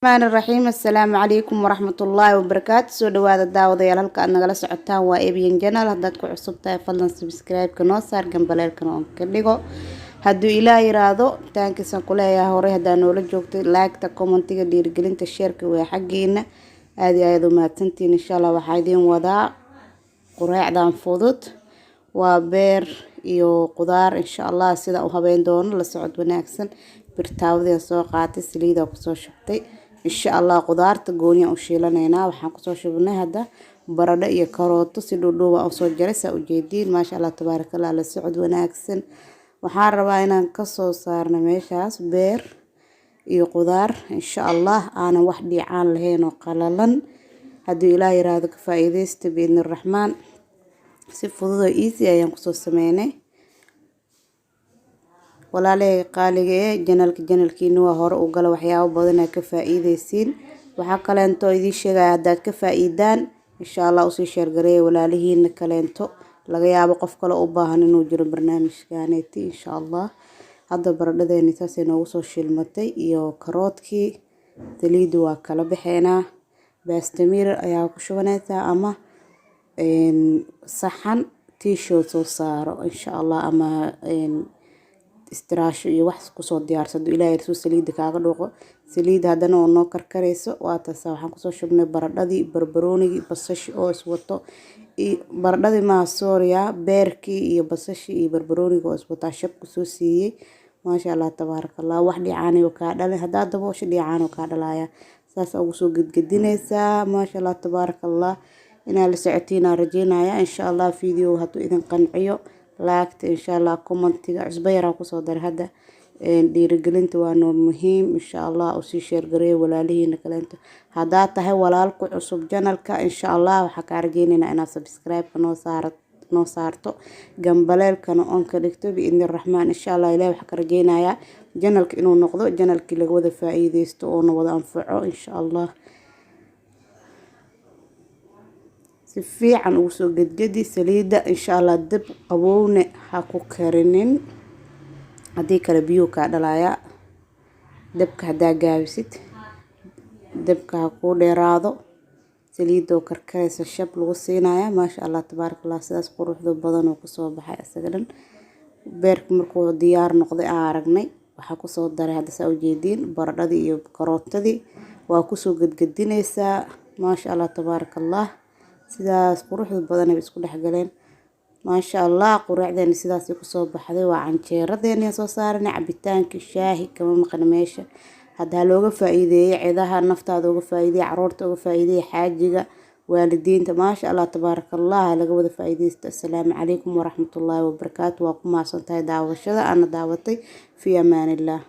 Raxmaan raxiim. Assalaamu calaykum waraxmatullaahi wabarakaatu. Soo dhawaada, daawadayaal. Halka aad nagala socotaan waa Ebiyan Channel. Haddaad ku cusub tahay, fadlan subscribe-ka noo saar, gambaleelkana oon ka dhigo. Hadduu Ilaah yiraahdo, taankiisan ku leeyahay horey haddaa noola joogtay, like-ta, comment-iga, dhiirigelinta, share-ka waa xaggiina. Aada iyo aada u mahadsantihiin. Insha Allah waxaa idiin wadaa qureecdan fudud, waa beer iyo qudaar. Insha Allah sida u habeyn doono la socod wanaagsan. Birtaawadii soo qaatay, saliidaa kusoo shubtay. Insha Allah qudaarta gooniyan u shiilanaynaa. Waxaan kusoo shubnay hadda baradho iyo karooto, si dhuudhuuba usoo jaray, saa ujeediin. Maasha Allah, tabaarakallah. La socod wanaagsan. Waxaan rabaa inaan kasoo saarno meeshaas beer iyo qudaar, insha Allah, aanan wax dhiicaan lahayn oo qalalan. Hadduu Ilaah yiraahdo, ka faa-iideysta biidni Raxmaan. Si fudud oo easy ayaan kusoo sameynay. Walaalahey qaaliga ee channel-ka, channel-kiina waa hore u gala, waxyaabo badan aa ka faa-iideysiin. Waxaa kaleento idiin sheegaya, haddaad ka faa-iidaan, insha Allah usii share gareeya walaalihiina kaleento. Laga yaabo qof kale u baahan inuu jiro barnaamijkaneeti, insha Allah. Hadda baradhadeeni saasay noogu soo shilmatay iyo karoodkii. Saliidda waa kala baxeynaa. Baastamir ayaa ku shubanaysaa ama saxan tissue soo saaro, insha Allah, ama istiraasho iyo wax kusoo diyaarsado. Ilaahay suu saliidda kaaga dhuuqo. Saliidda haddana oo noo karkarayso, waa taasa. Waxaan kusoo shubnay baradhadii, barbaroonigii, basashi oo iswato. Baradhadii maaha, sooriya, beerkii iyo basashii iyo barbarooniga oo iswataa shab kusoo siiyey. Maasha Allah, tabaaraka Allah. Wax dhiicaanayo kaa dhalin. Haddaa daboosho, dhiicaano kaa dhalaya. Saas ugu soo gedgedinaysaa. Maasha Allah, tabaaraka Allah. Inaad la socotiin aan rajeynaya, insha Allah. Video hadduu idin qanciyo, like-ta, insha Allah, comment-iga. Cusbo yaraan kusoo daray hadda. Dhiirigelinta waa noo muhiim. Insha Allah usii share gareeyo walaalihiina kaleento. Haddaad tahay walaal ku cusub channel-ka, insha Allah waxaa kaa rajeyneynaa inaad subscribe-ka noo saarto, gambaleelkana on ka dhigto, biidni Raxmaan. Insha Allah Ilahi waxaa ka rajeynayaa channel-ka inuu noqdo channel-kii laga wada faa-iideysto oona wada anfaco, insha Allah. Si fiican ugu soo gedgedi saliidda, insha Allah. Dab qabowne ha ku karinin, haddii kale biyuhu kaa dhalayaa. Dabka haddaa gaabisid, dabka ha kuu dheeraado. Saliidoo karkaraysa shab lagu siinaya. Maasha Allah, tabaaraka Allah. Sidaas quruxda badan oo kusoo baxay isaga dhan. Beerka markuu diyaar noqday aan aragnay, waxaa kusoo daray hadda, saa ujeediin, baradhadii iyo karootadii. Waa kusoo gedgedinaysaa. Maasha Allah, tabaaraka Allah. Sidaas quruxda badan ay isku dhex galeen. Maasha Allah, qureecdeeni sidaasay kusoo baxday. Waa canjeeradeeni soo saaranay. Cabitaanka shaahi kama maqna meesha. Hadda ha looga faa-iideeyay cidaha, naftaada uga faa-iideeyay, caruurta uga faa-iideeyay, xaajiga, waalidiinta. Maasha Allah, tabaaraka Allah. Laga wada faa-iideysto. Assalaamu calaykum waraxmatullaahi wabarakaatu. Waa ku mahadsantahay daawashada aana daawatay. Fi amaanillah.